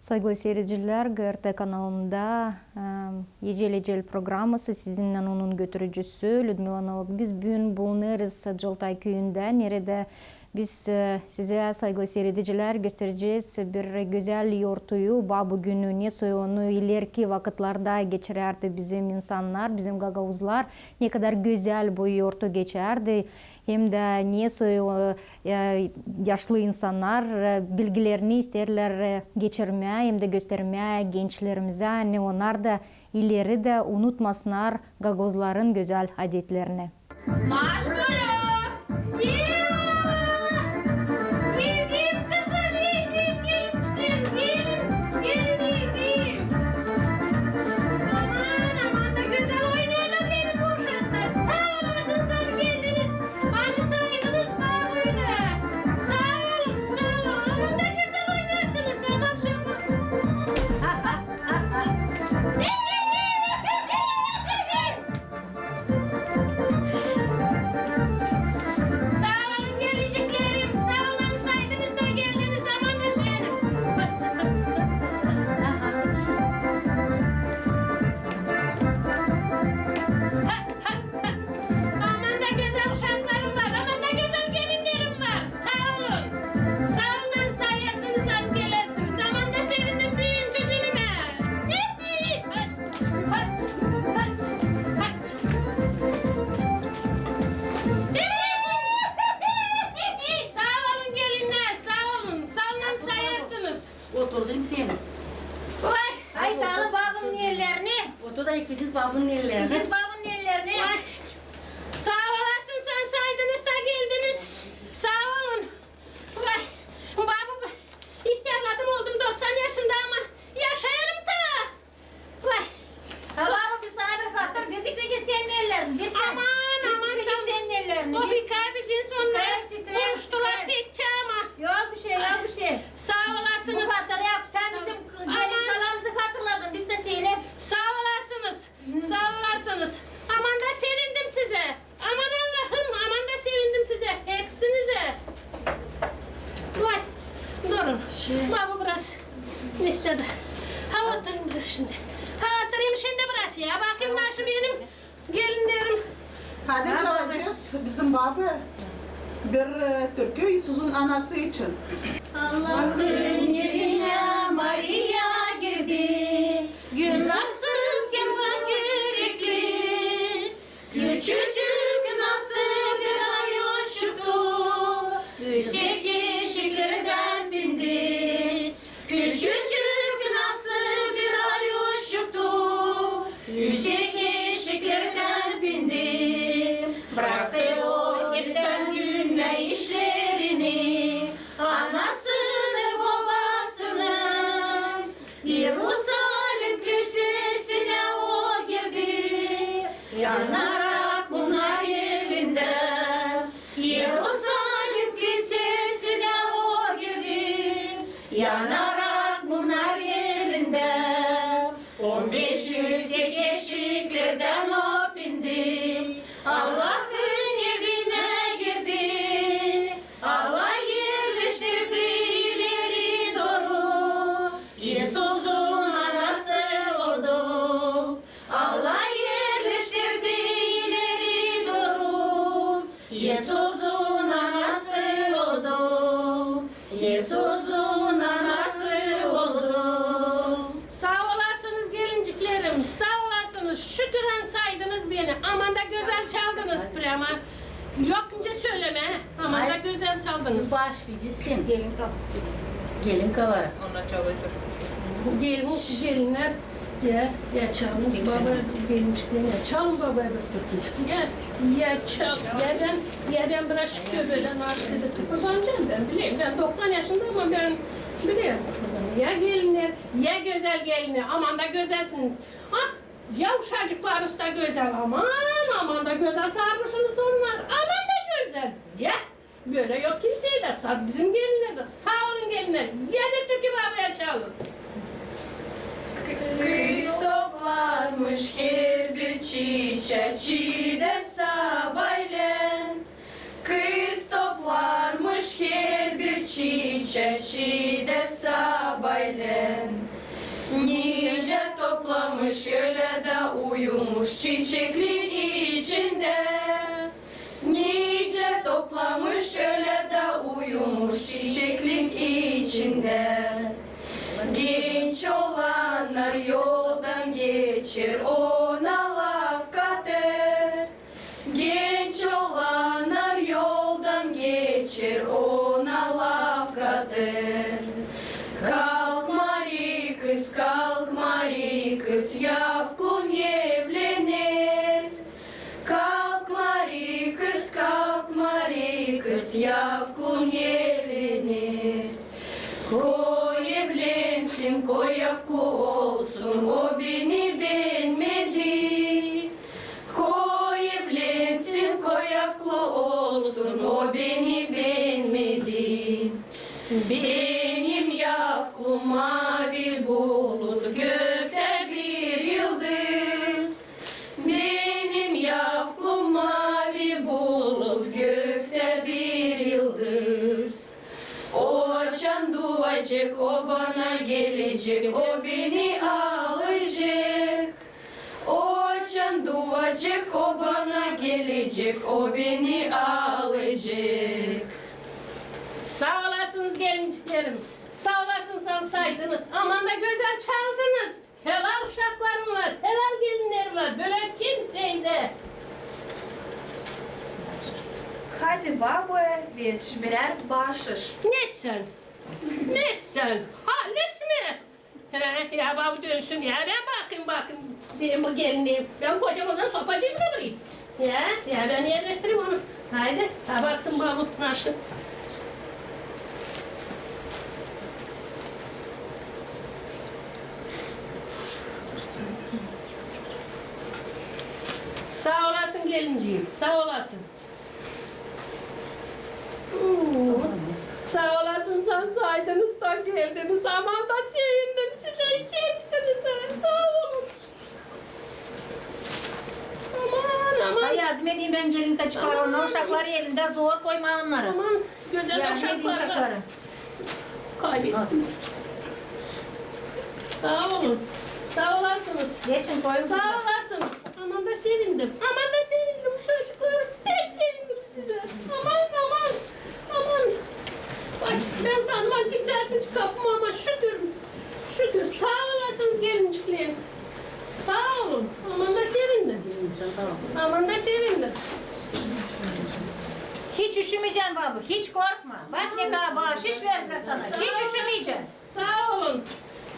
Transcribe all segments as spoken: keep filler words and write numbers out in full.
Saygılı siiredicilär, GRT kanalında, e, Ecel-ecel programası, sizinnän onun götürücüsü Lüdmila Novak. Biz büün bulunêrız Cıltay küüyündä, neredä biz, e, sizä, saygılı siiredicilär, gösterecez bir gözäl yortuyu, Baba günü, ne soy onu ilerki vakıtlarda geçirärdi bizim insannar, bizim gagauzlar, ne kadar gözäl bu yortu geçärdi. Hem dä ne soy, e, e, yaşlı insannar, e, bilgilerini isteerlär, e, geçirmää hem dä göstermää gençlerimizä, ani onnar da ileri dä unutmasınnar gagauzların gözäl adetlerini. Marş bölük! Gelin, kızım, gelin, gelin, gelin, gelin, gelin, gelin. Aman, aman da gözäl oynêêrlar benim uşaklar. Saa olasınız, saa geldiniz. Ani saydınız bana bölä. Saa olun, saa olun. Aman da gözäl oynêêrsınız, aman uşaklar. Saa olun, gelinciklerim, saa olun, saydınız da geldiniz, aman da şöylä. Aman da gözäl uşaklarım var, aman da gözäl gelinlerim var. Saa olun. Saa olun, sayêrsınız, saa olun, gelersiniz. Aman da sevindim büünkü günümä. Hadi, hadi, hadi, hadi. Saa olun, gelinnär, saa olun. Saa olun, sayêrsınız. Oturdum seni. Vay. Ay, tanı babamın ellerini. Otur da ipicik babamın ellerini. Ipicik babamın ellerini. Vay. Saa olasın, saa saydınız da geldiniz. Saa olun. Vay. Baba, ihtärladım, oldum doksan yaşında, ama yaşêêrım da. Vay. Ha, baba, bir sana bir hatır, bizi kıcı sen nelersin? Aman, aman, sen nelersin? O fikir bir cins onları konuştular pekçä ama. Yok bir şey, yok bir şey. Saa olasınız. Bu hatırı yap, sen bizim gelin kalanımızı hatırladın, biz de seni. Saa olasınız. Saa olasınız. Aman da sevindim sizä. Aman Allahım, aman da sevindim sizä, hepsinizä. Vay, durun. Baba biraz ne istedi? Ha, oturayım biraz şindi. Ha, oturayım şindi biraz ya. Bakayım nasıl benim gelinlerim. Hadi çalacez bizim baba bir, e, türkü İisuzun anası için. Allahın evinä Mariya girdi, günahsız, yangın ürekli. Küçücük nasıl bir ayuşuktu, üüsek eşiklerdän pindi. Küçücük nasıl bir ayuşuktu, üüsek eşiklerdän pindi. Braktı o gittän dünnä işlerini, anasını, bobasını. İerusalim klüsesinä o girdi, yanarak bunnar evindä. İerusalim klüsesinä o girdi, yanarak bunnar evindä. On beş üüsek eşiklerdän o pindi, Allahın evinä girdi. Allah erleştirdi ileri dooru, İisuzun anası oldu. Allah erleştirdi ileri dooru, İisuzun anası oldu. İisuzun anası oldu. Saa olasınız, gelinciklerim, saa olasınız. Şükür, ani saydınız beni. Aman da gözäl çaldınız prema. Yok nicä sölemää. Aman da gözäl çaldınız. Şindi başlayacez sen. Gelin kal. Gelin kalarak. Ona çalıydır. Gelin, gelinnär. Ya, ya çalın. Baba, gelinciklerim, ya çalın baba bir türkücük. Ya, ya çal. Ya bän, ya bän biraz şu töbedän aşaada kıpırdanacam, bän bilerim. Bän doksan yaşında, ama bän bilerim kıpırdanmaa. Ya gelinnär, ya gözäl gelinlär. Aman da gözälsiniz. Ha, ya uşacıklarınız da gözäl. Aman, aman da gözäl sarmışınız onnar. Aman da gözäl. Ya. Bölä yok kimsey dä, sa-, bizim gelinnär dä. Saa olun, gelinnär. Ya bir türkü babaya çalın. Kız toplarmış herbir çiçeçi dä sabaylen. Kız toplarmış herbir çiçeçi dä sabaylen. Ölä dä uyumuş çiçeklerin içindä. Nicä toplamış ölä dä uyumuş çiçeklerin içindä. Genç olannar yoldan geçer, ona laf katêr. Genç olannar yoldan geçer, ona laf katêr. Kalk, Mari kız, kalk, Mari kız, yavklun evlener. Kalk, Mari kız, kalk, Mari kız, yavklun evlener. Koy evlensin, koy yavklu olsun, o beni beenmedi. Koy evlensin, koy yavklu olsun, o beni beenmedi. Benim yavklum mavi bulut, göktä bir yıldız. Benim yavklum mavi bulut, göktä bir yıldız. O açan duacek, o bana gelecek, o beni alacek. O açan duacek, o bana gelecek, o beni alacek. Saa olasınız, gelinciklerim. Saa olasınız, ansaydınız. Aman da gözäl çaldınız. Helal uşaklarım var, helal gelinlerim var. Bölä kimsey dä. Hadi, babuya, ver birär baaşış. Ne sän? Ne sän? Halis mi? He, ya babu dönsün ya, bän bakayım, bakayım, benim bu gelineyim. Bän kocamazdan sopacıyım da burayı. Ya, ya bän erleştireyim onu. Haydi, ha baksın babu nasıl. Saa olasın, gelinciim, saa olasın. Hmm. Saa olasın, sän saydınız da geldiniz. Aman da sevindim sizä, hepsinizä. Saa olun. Aman, aman. Ay, yardım edeyim bän gelinkaçıklara. Aman. Onnar uşakları elindä, zor koymaa onnarı. Aman, gözäl uşakları. Yardım edeyim uşaklara. Kaybettim. Saa olun. Saa olasınız. Geçin, koyun. Saa olasınız. Aman da sevindim. Aman da sevindim uşaklarım. Pek sevindim sizä. Aman, aman, aman. Ay, bän sandım, kimsey açıp kapımı, ama şükür. Şükür. Saa olasınız, gelinciklerim. Saa olun. Aman da sevindim. Aman da sevindim. Hiç üşümeycän, babu, hiç korkma. Bak, ne kadar baaşış verdilär sana. Hiç üşümeycän. Saa olun.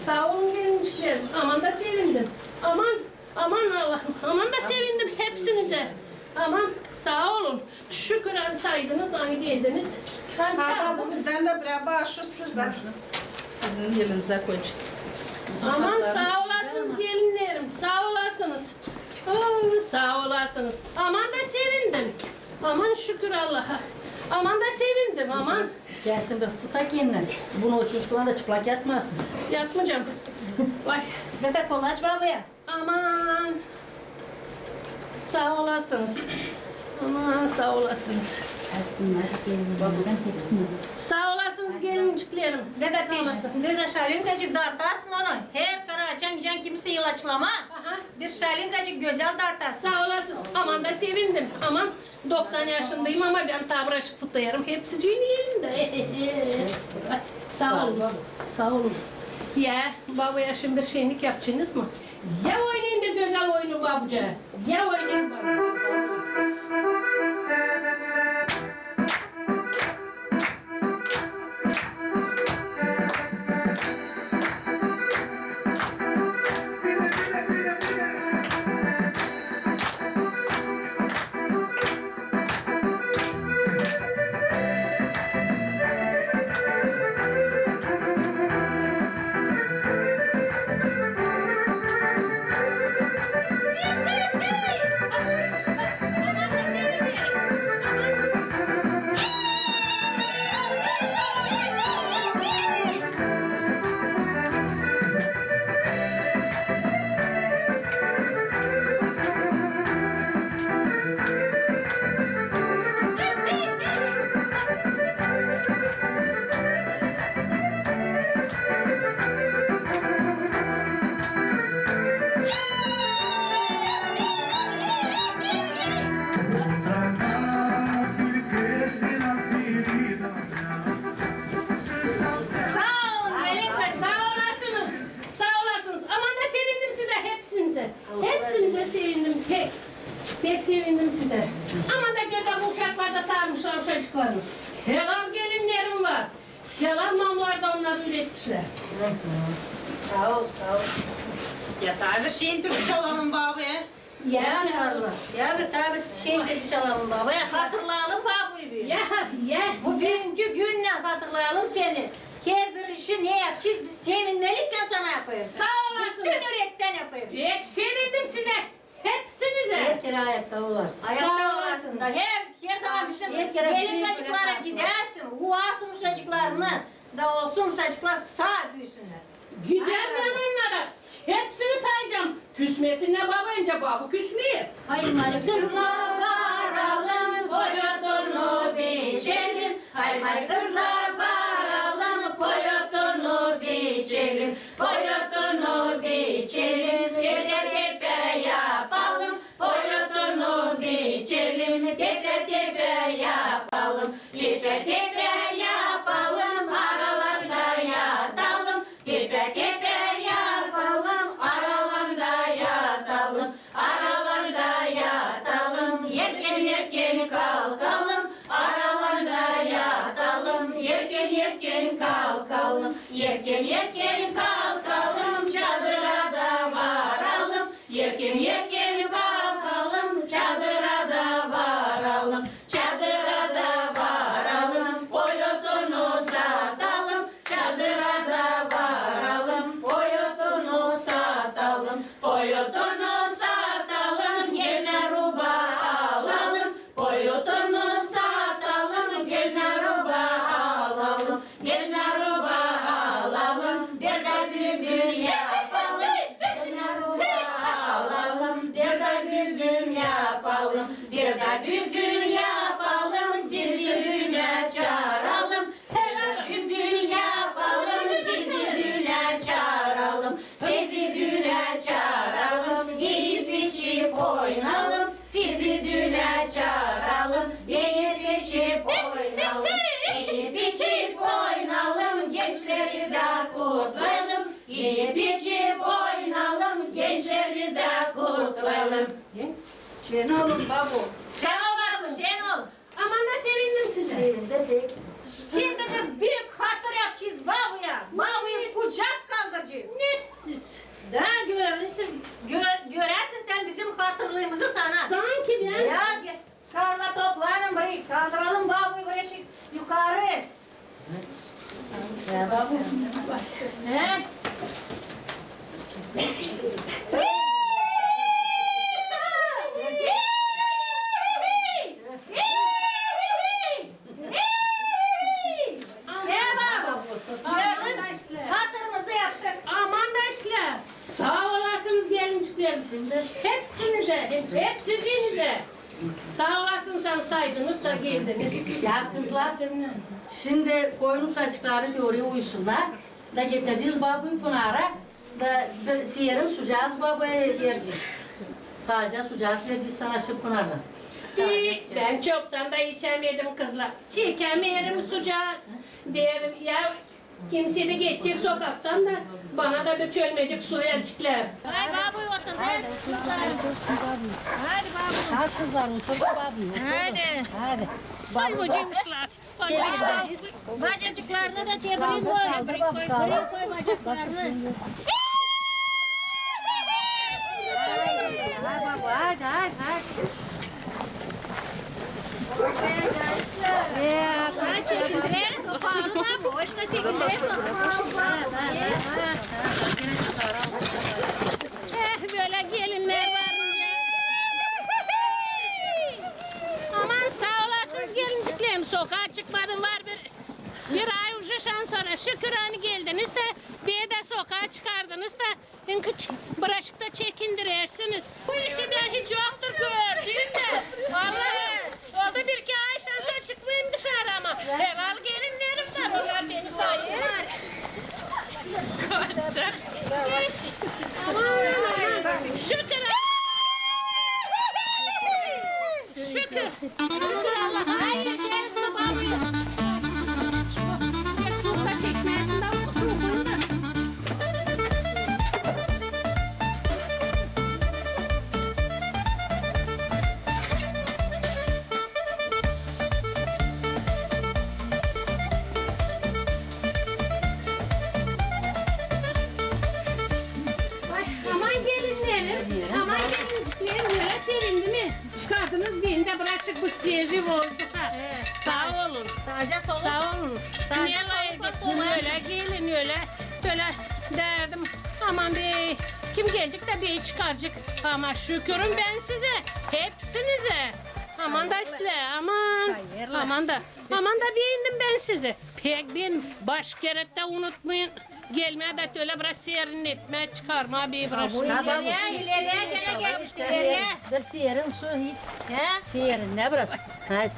Saa olun, gelinciklerim. Aman da sevindim. Aman, aman Allahım. Aman da sevindim hepsinizä. Aman, saa olun. Şükür, ani saydınız, ani geldiniz. Ha, babu, bizdän dä birär baaşış sizä. Sizin elinizä koyacez. Aman, saa olasınız, gelinlerim, saa olasınız. Oo, saa olasınız. Aman da sevindim. Aman, şükür Allaha. Aman da sevindim, aman. Gelsin bir futa kendine. Bunu o çocuklar da çıplak yatmasın. Yatmayacam. Vay. Bir dä kolaç babuya. Aman. Saa olasınız. Aman, saa olasınız. Saa olasınız, gelinciklerim. Bir dä peşin, bir dä şalinkacık dartasın onu. Her karı açan gidän kimsey ilaçlamaa. Aha. Bir şalinkacık gözäl dartasın. Saa olasınız. Aman da sevindim. Aman. Doksan yaşındayım, ama bän taa biraşık futêrım. Hepsicii elindä. Saa olun. Saa olun. Ya, babuya şindi bir şennik yapacınız mı? Ya oynayın bir gözäl oyunu, babuca. Ya oynayın, babuca. Helal gelinnerim var. Helal mamlar da onnarı üüretmişlär. Saa ol, saa ol. Ya, taa bir şeer türkü çalalım, babu. Ya, ya, taa bir şeer türkü çalalım, babu. Ya, hatırlayalım babuyu bir. Ya, ya. Bu büünkü günnän hatırlayalım seni. Herbir işi ne yapacez, biz sevinmeliklän sana yapêrız. Saa olasınız. Bütün ürektän yapêrız. Pek sevindim sizä. Hepsinizä. Her kerä ayakta olasın. Ayakta olasın da. Saa olasın. Her, her zaman bizim gelinciklerä gidäsin, uvarsın uşacıklarını da olsun uşacıklar saa büüsünnär. Gidecäm bän onnara. Hepsini sayacam. Küsmesinnär, babayınca babu küsmeer. Haymalı kızlar, baralım, poyotunu biçelim. Haymalı kızlar, baralım, poyotunu biçelim. Poyotunu biçelim, tepä-tepä yapalım. Poyotunu biçelim, tepä-tepä yapalım. Tepä-tepä yapalım, aralarda yatalım. Tepä-tepä yapalım, aralarda yatalım. Aralarda yatalım, erken-erken kalkalım. Aralarda yatalım, erken-erken kalkalım. Erken-erken kalkalım, çadıra da varalım. Erken-erken kalkalım, çadıra da varalım. Çadıra da varalım, poyotunu satalım. Çadıra da varalım, poyotunu satalım. Poyotunu satalım, gelin aruba alalım. Poyotunu satalım, gelin aruba alalım. Gelin aruba alalım, bir dä büük düün yapalım. Gelin aruba alalım, bir dä büük düün yapalım. Bir dä büük düün yapalım, sizi düünä çaaralım. Helal. Büük düün yapalım, sizi düünä çaaralım. Sizi düünä çaaralım, iyip-içip oynalım. Sizi düünä çaaralım, iyip-içip oynalım. İyip-içip oynalım, gençleri dä kutlayalım. İyip-içip oynalım, gençleri dä kutlayalım. Şen olun, babu. Saa olasın, şen ol. Aman da sevindim sizä. Sevindim pek. Şindi bir büük hatır yapacez babuya. Babuyu kucak kaldıracez. Ne siz? Da görersin, gör-, göräsin sän bizim hatırlıımızı sana. Sanki bän. Ya, ge-, karla toplanın, bir kaldıralım babuyu birazcık yukarı. Ya, babu. He? Aman da işlär. Hatırımızı yaptık. Aman da işlär. Saa olasınız, gelinciklerim. Hepsinizä, hepsiciinizä. Saa olasınız, saydınız da geldiniz. Ya, kızlar, şindi koyun uşacıkları da oraya uyusunnar. Da getircez babuyu Pınara, da bir seerin sucaa babuya verecez. Tazä sucaa verecez sana şindi Pınardan. Bän çoktan da içämedim, kızlar. Çekämeerim sucaa. Deerim, ya, kimsey dä geçecek sokaktan da bana da bir çölmecik su verecek lär. Ay, babuy, otur, ver. Hadi, babuy. Hadi, kızlar, oturun, babuy, oturun. Hadi. Hadi. Bacacıklarını da çevirin, koy. Kaldır, kaldır, kaldır. Buraya koy bacaklarını. Hadi, hadi, hadi. Ee, hadi çekin, ver. Boşuna çekin, ver. Eh, bölä gelinnär var. Aman, saa olasınız, gelinciklerim. Sokaa çıkmadım var bir, bir ay uje, şan sora. Şükür, ani geldiniz dä, beni dä sokaa çıkardınız da, inkı ç-, bıraşık da çekindirersiniz. Bu işi dä hiç yoktur gördüüm dä. Vallahi, oldu bir iki ay, şan sora çıkmayım dışarı ama. Helal gelinnerim var, onnar beni sayêr. Şükür. Şükür. Ay, çekeriz de babuyu. Pek su da çekmezsin da, Taze soluk. Saa olun. Taze solukla soluk. Ölä gelin, ölä, ölä derdim. Aman be, kim gelecek dä bey çıkaracek. Ama şükürüm bän sizä, hepsinizä. Aman da sizä, aman. Aman da, aman da beendim bän sizi. Pek bän başka kerä dä unutmayın. Gelmää dä ölä biraz serinletmää, çıkarmaa bir biraz. İleriye, ileriye, gene gel, ileriye. Bir serin su iç. He? Serinle biraz. Hadi.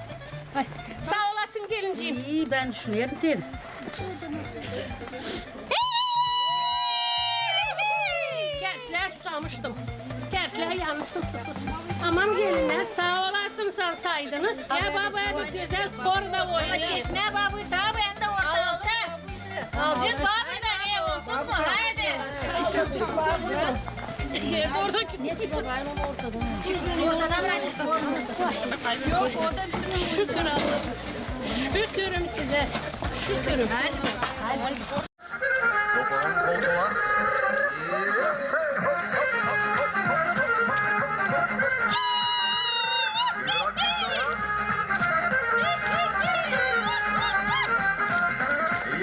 Ay, saa olasın, gelinciim. İi, bän düşünerim seni. Kerslää susamıştım. Kerslää yanmıştım susuz. Aman gelinnär, saa olasın, saa saydınız. Ya baba, bir gözäl orada oynayın. Çekmää babı, taa bän dä orada. Alacez babı, ne olsun mu? Haydi. Ortadan bırakacez. Yok, o da bizim. Şükür Allah'a. Şükürüm sizä. Şükürüm. Haydi. Haydi.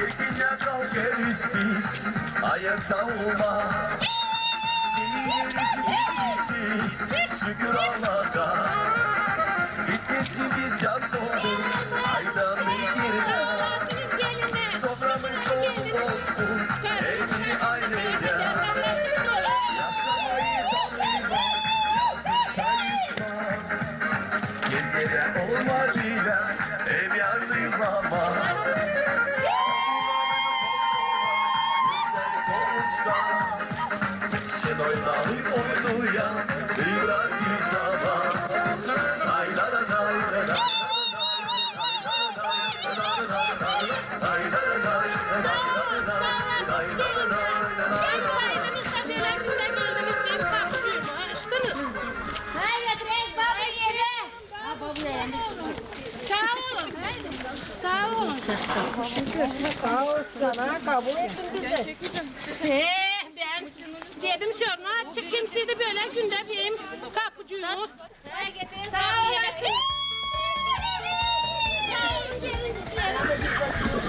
Erkindän kalkêrız biz ayakta olmaa. Sevineriz biz, şükür Allaha. Bitmesin biz yaz olduk, ayda bir kerä. Soframız dolu olsun, hep bir aylada. Yaşamayı tanıyma, yazın sayışma. Bir kerä olmalıyla, hep yardım ama. Gözäl konuşta, şen oynalı oynuya, bir bırak zaman. Ay, la, la, la, la, la. Saa olun. Saa olun. Saa ol sana, kabul ettin bizi. Ee, bän dedim, sora çıkayım, sizi bölä gündä benim kapucumu. Saa olasın.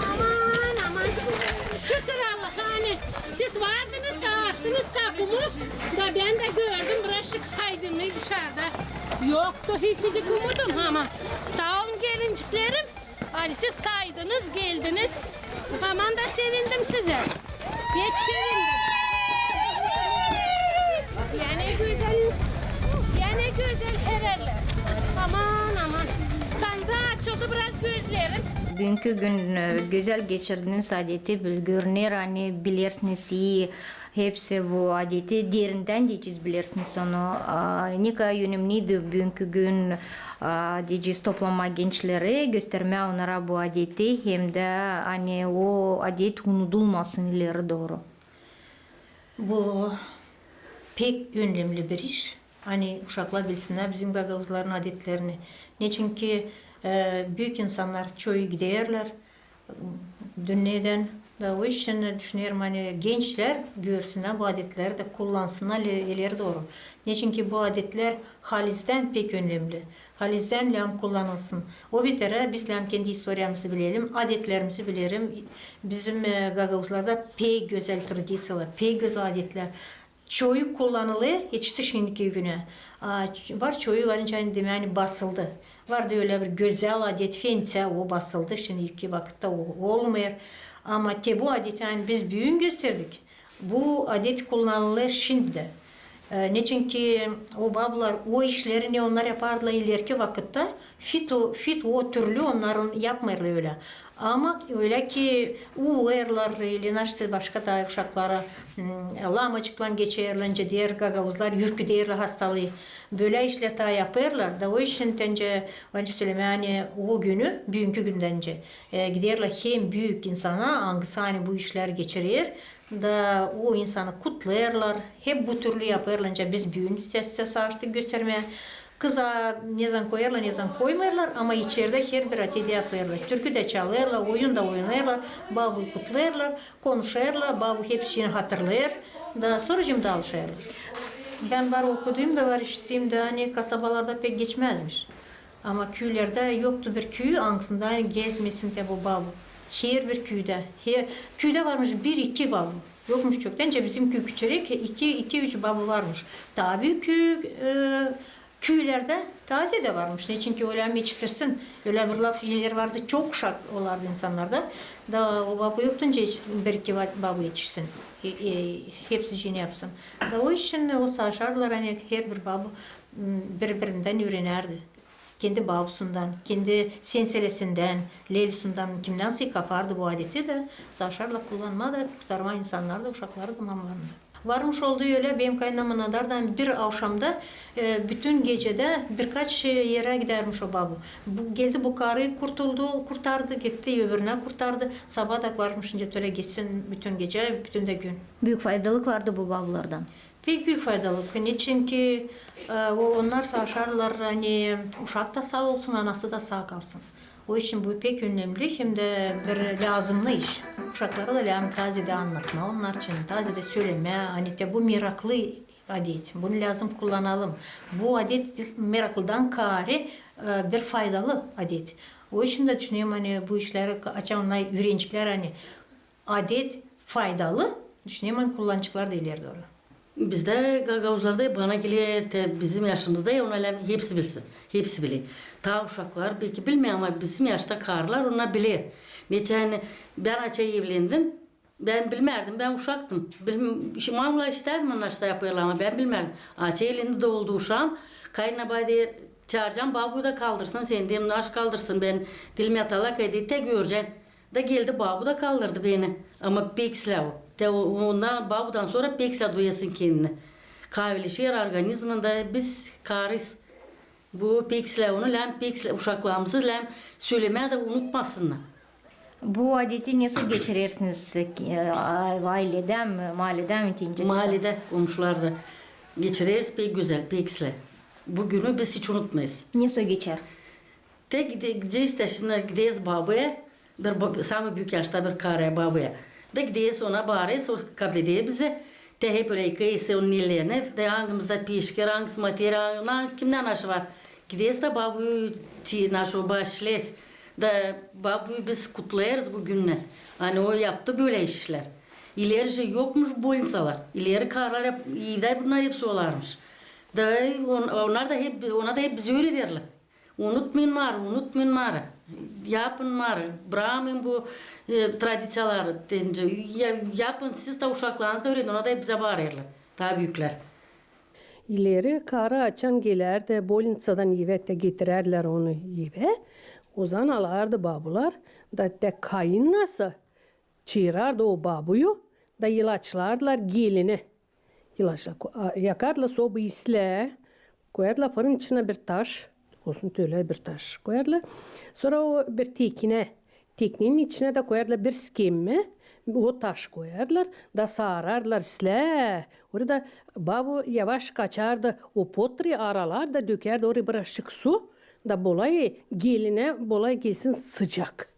Aman, aman. Şükür Allaha, ani siz vardınız da açtınız kapımı. Da bän dä gördüm, biraz şık aydınlık dışarda. Yoktu hiç umudum ama. Saa olun, gelinciklerim. Ani siz saydınız, geldiniz. Aman da sevindim sizä. Pek sevindim. Ya ne gözäl ins-, ya ne gözäl hererlär. Aman, aman. Sanki açıldı biraz gözlerim. Büünkü gün, e, gözäl geçirdiniz adeti, bül-, görüner, ani bilersiniz ii, hepsi bu adeti derindän deyecez, bilersiniz onu. A, ne kadar önemliydi büünkü gün, a, deyecez, toplamaa gençleri, göstermää onnara bu adeti, hem dä, ani o adet unudulmasın ileri dooru. Bu pek önemli bir iş. Ani uşaklar bilsinnär bizim gagauzların adetlerini. Neçinki, e, büük insannar çoyu giderlär, dünnedän. Da o için düşünerim, ani gençlär görsünnär bu adetleri da kullansınnar ile-, ileri dooru. Neçinki bu adetlär halizdän pek önemli. Halizdän lääzım kullanılsın. O biterä biz lääzım kendi istoriyamızı bilelim, adetlerimizi bilelim. Bizim, e, gagauzlarda pek gözäl tradiţiyalar, pek gözäl adetlär. Çoyu kullanılêr, etişti şindiki günä. A, ç-, var çoyu, var, nicä demäni, basıldı. Vardı ölä bir gözäl adet, fenţä, o basıldı, şindiki vakıtta o olmêêr. Ama te bu adeti, ani biz büün gösterdik, bu adet kullanılêr şindi dä. E, neçinki o babular o işleri, ne onnar yapardılar ilerki vakıtta, fit o, fit o türlü onnar yapmêêrlar ölä. Ama ölä ki uulêêrlar, ili naşey başka taa uşakları, m, lamacıklan geçerlär, nicä deer gagauzlar, ürküderlär hastalıı. Bölä işlär taa yapêrlar, da o için nicä, bän sölemää, ani o günü, büünkü gündän nicä, e, giderlär hem büük insana, angısı ani bu işleri geçirer, da o insanı kutlêêrlar, hep bu türlü yapêrlar, nicä biz büün sä-, sä-, savaştık göstermää. Kıza nezan koyêrlar, nezan koymêêrlar, ama içerdä herbir adeti yapêrlar. Türkü dä çalêrlar, oyun da oynêêrlar, babuyu kutlêêrlar, konuşêrlar, babu hepsini hatırlêêr, da sora cim daalışêrlar. Bän var okudum da, var işittim dä, ani kasabalarda pek geçmäzmiş. Ama küülerdä yoktu bir küüyü, angısında gezmesin te bu babu. Herbir küüdä. Her küüdä varmış bir-iki babu. Yokmuş çoktan. Nicä bizim küü küçerek, iki, iki-üç babu varmış. Taa büük küü, e, küülerdä taa zerä varmış. Neçinki ölä hem etiştirsin. Ölä bir laflar vardı, çok uşak olardı insannarda. Da o babu yoktu, nicä bir-iki babu etişsin. E, e, hepsicini yapsın. Da o için o savaşardılar, ani herbir babu, m, biri-birindän üürenärdi. Kendi babusundan, kendi senselesindän, lelusundän, kimdän sä kapardı bu adeti da, savaşardılar kullanmaa da, kurtarmaa insannarı da, uşakları da mamalarını da. Varmış oldu ölä, benim kaynanamın adardan bir avşamda, e, bütün gecedä birkaç, e, erä gidärmiş o babu. Bu, geldi bu karı kurtuldu, kurtardı, gitti, öbürünä kurtardı. Sabaa da varmış, nicä ölä gitsin bütün gecä, bütün dä gün. Büük faydalık vardı bu babulardan. Pek büük faydalık. Neçinki, e, o, onnar savaşardılar, ani uşak da saa olsun, anası da saa kalsın. O için bu pek önemli, hem dä bir lääzımnı iş. Uşaklara da lääzım taa zerä annatmaa onnar için, taa zerä sölemää, ani te bu meraklı adet, bunu lääzım kullanalım. Bu adet meraklıdan kaarä, e, bir faydalı adet. O için dä düşünerim, ani bu işleri, açan onnar üürenecekler, ani adet faydalı, düşünerim, ani kullanaceklar da ileri dooru. Bizdä gagauzlarda bana geler, te bizim yaşımızda ya, onu lääzım hepsi bilsin, hepsi biler. Taa uşaklar beki bilmeer, ama bizim yaşta karılar onnar biler. Neçin ani bän açan evlendim, bän bilmärdim, bän uşaktım. Bilm-, şi-, mamamdan işitärdim, onnar şta yapêrlar, ama bän bilmärdim. Açan evlendim, doodu uşaam, kaynanama deer, çaaracam babuyu da kaldırsın seni, deerim, naşı kaldırsın, bän dilim yatalak, dedi, te görecän. Da geldi, babu da kaldırdı beni. Ama pek islää o. Te o, ondan, babudan sora pek islää duyasın kendini. Kaaveleşer organizmanda, biz karıyız. Bu pek islää onu, lääzım pek islää, uşaklarımızı lääzım sölemää da unutmasınnar. Bu adeti nesoy geçirersiniz, e, a-, ailedä mi, mahalledä mi, te nicä? Mahalledä, komşularda geçireriz, pek gözäl, pek islää. Bu günü biz hiç unutmayız. Nesoy geçer? Te gide-, gideriz te şindi, gideriz babuya, bir ba-, samıy büük yaşta bir karıya, babuya. Da gideriz ona, baarêrız, o kableder bizi. Te hep ölä yıkêêrız onun ellerini, te angımızda peşkir, angısı materiya, angı-, kimdän aşı var. Gideriz da babuyu çi-, naşı o baaşlêêrız. Da babuyu biz kutlêêrız bu günnän. Ani o yaptı bölä işlär. İleri je yokmuş bolniţalar. İleri karılar hep evdä bunnar hepsi olarmış. Da on-, onnar da hep, ona da hep bizi üürederlär. Unutmayın marı, unutmayın marı. Yapın marı, brakmayın bu, e, tradiţiyaları, deyni. Ya-, yapın siz da, uşaklarınızı da üüredin, ona da hep bizä baarêrlar, taa büüklär. İleri karı açan gelärdi bolniţadan evä, te getirärdilär onu evä, ozaman alardı babular, da te kayınnası çaarardı o babuyu, da ilaçlardılar gelini. İlaçlar ko-, a, yakardılar soba islää, koyardılar fırın içinä bir taş, olsun tölä bir taş koyardılar. Sora o bir teknä, teknenin içinä dä koyardılar bir skemmä, o taş koyardılar, da saarardılar islää. Orada babu yavaş açardı o potrı, aralardı, dökärdi oraya birazçık su, da bolay gelinä, bolay gelsin sıcak.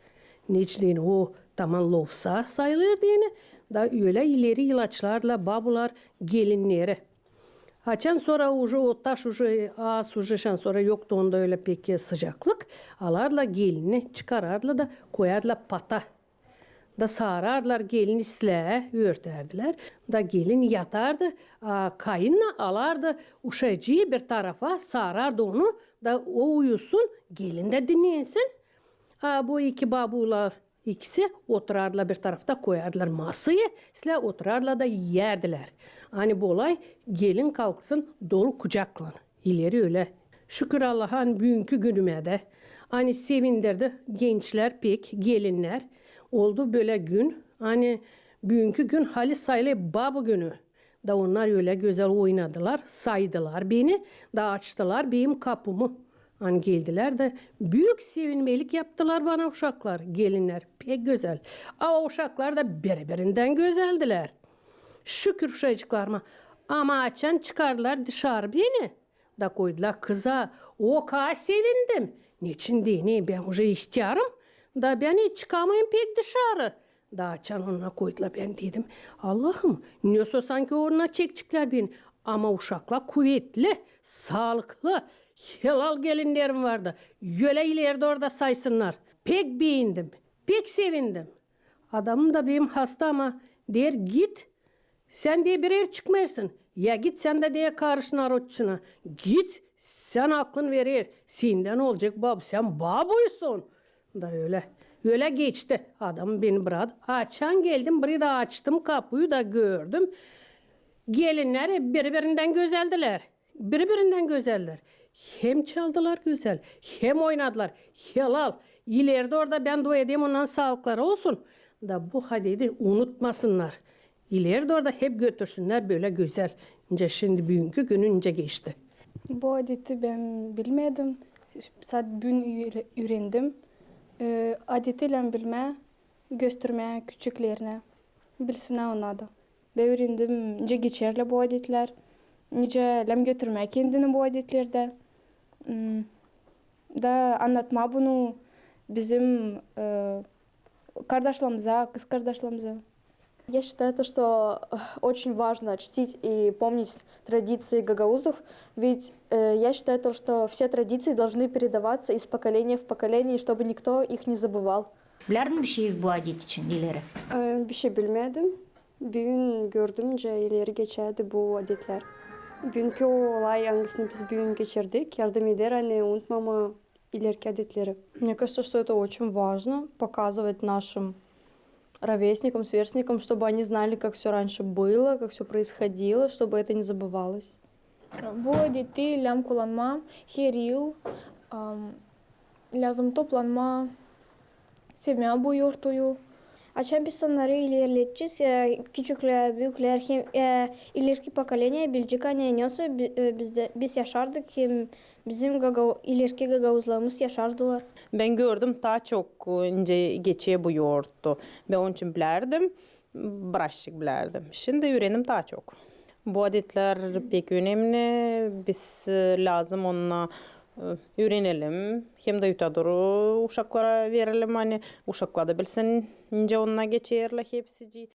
Neçin deyni, o taman lovsa sayılêr deyni, da ölä ileri ilaçlardılar babular gelinleri. Açan sora uje o taş uje az, uje şan sora yoktu onda ölä pek sıcaklık, alardılar gelini, çıkarardılar da koyardılar pata. Da saarardılar gelini islää, örtärdilär. Da gelin yatardı, a, kayınna alardı uşacıı bir tarafa, saarardı onu, da o uyusun, gelin dä dinnensin. A bu iki babular ikisi oturardılar bir tarafta, koyardılar masayı, islää oturardılar da iyärdilär. Ani bolay gelin kalksın dolu kucaklan. İleri ölä. Şükür Allaha, ani büünkü günümä dä. Ani sevindirdi gençlär pek, gelinnär. Oldu bölä gün, ani büünkü gün halis sayılêr babu günü. Da onnar ölä gözäl oynadılar, saydılar beni, da açtılar benim kapımı. Ani geldilär dä büük sevinmelik yaptılar bana uşaklar, gelinnär. Pek gözäl. A uşaklar da biri-birindän gözäldilär. Şükür uşacıklarıma. Ama açan çıkardılar dışarı beni, da koydular kıza, o kadar sevindim. Neçin deyni, bän uje ihtärım, da bän hiç çıkamayım pek dışarı. Da açan onu koydular, bän dedim, Allahım, nesoy sanki ona çekçiklär beni. Ama uşaklar kuvetli, saalıklı, Helal gelinnerim vardı. Ölä ileri dooru da saysınnar. Pek beendim, pek sevindim. Adamım da benim hasta, ama deer: "Git, sän, deer, bir er çıkmêêrsın. Ya git sän dä, deer, karış narodçuna. Git, sän aklın verer. Sendän olacek babu, sän babuysun." Da ölä, ölä geçti. Adamım beni braktı. Açan geldim, bir dä açtım kapuyu da gördüm, gelinnär biri-birindän gözeldilär. Biri-birindän gözeller. Hem çaldılar gözäl, hem oynadılar. Helal. İleri dooru da bän dua ederim, onnara saalıkları olsun. Da bu adeti unutmasınnar. İleri dooru da hep götürsünnär bölä gözäl. Nicä şindi büünkü günü nicä geçti. Bu adeti bän bilmedim. Sade büün üüre-, üürendim. E, adeti lääzım bilmää, göstermää küçüklerinä, bilsinnär onnar da. Bän üürendim, nicä geçerlär bu adetlär, nicä lääzım götürmää kendini bu adetlerdä. M, da annatmaa bunu bizim, e, kardaşlarımıza, kızkardaşlarımıza. Я считаю то, что, э, очень важно чтить и помнить традиции гагаузов, ведь, э, я считаю то, что все традиции должны передаваться из поколения в поколение, чтобы никто их не забывал. Bilärdin bir şey bu adet için ileri? E, bir şey bilmedim. Büün gördüm, nicä ileri geçärdi bu adetlär. Büünkü olay, angısını biz büün geçirdik, yardım eder, ani unutmamaa ileriki adetleri. Мне кажется, что это очень важно, показывать нашим ровесникам, сверстникам, чтобы они знали, как всё раньше было, как всё происходило, чтобы это не забывалось. Bu adeti lääzım kullanmaa her yıl, am, lääzım toplanmaa, sevmää bu yortuyu. Açan biz onnarı ilerledecez, e, küçüklär, büüklär, hem, e, ileriki pokoleniya bilecek, ani nesoy bi-, e, bizdä, biz yaşardık, hem bizim gagau-, ileriki gagauzlarımız yaşardılar. Bän gördüm taa çok, e, nicä geçer bu yortu. Bän onun için bilärdim, birazçık bilärdim. Şindi üürendim taa çok. Bu adetlär pek önemli. Biz, e, lääzım onnarı, e, üürenelim. Hem dä ötedooru uşaklara verelim, ani uşaklar da bilsin, nicä onnar geçerlär hepsicii.